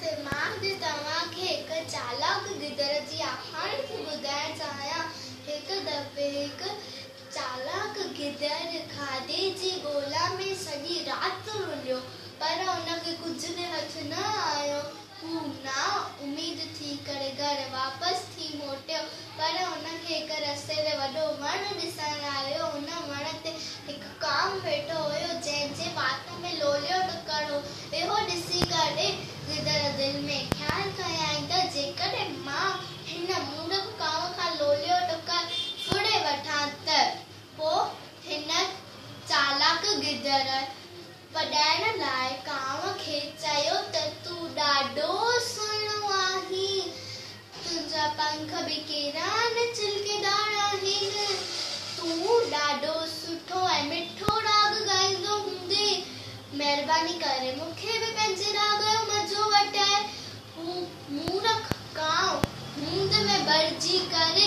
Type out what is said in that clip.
نمستي، مان اڄ توهان کي هڪ چالاڪ گدڙ جي آکاڻي ٿي ٻڌائڻ چاهيان. هڪ دفعي هڪ چالاڪ گدڙ کاڌي جي ڳولا ۾ سڄي رات رليو، پر ان کي ڪجهه به هٿ نه آيو. هو نا اميد ٿي ڪري گهر واپس ٿي موٽيو، پر ان کي هڪ رستي تي وڏو وڻ ڏسڻ آيو. ان وڻ تي هڪ ڪانء ويٺو هيو، جنهن جي وات ۾ لوليو ٽڪر هو. اهو ڏسي ڪري گدڙ دل ۾ خيال ڪيائين ته جيڪڏهن مان هن مورک ڪانء کان لوليو ٽڪر ڦري وٺان ته پوء هن چالاڪ گدڙ پڏائڻ لاء ڪانء کي چيو ته تون ڏاڍو سهڻو آهين، تنهنجا پنک به ڪيڏا نه چلڪيدار آهن، تون ڏاڍو سٺو ۽ مٺو راڳ ڳائيندو هوندين، مهرباني ڪري مون کي به پنهنجي راڳ جو مزو وٺاء. هو مورک ڪانء هوند ۾ ڀرجي ڪري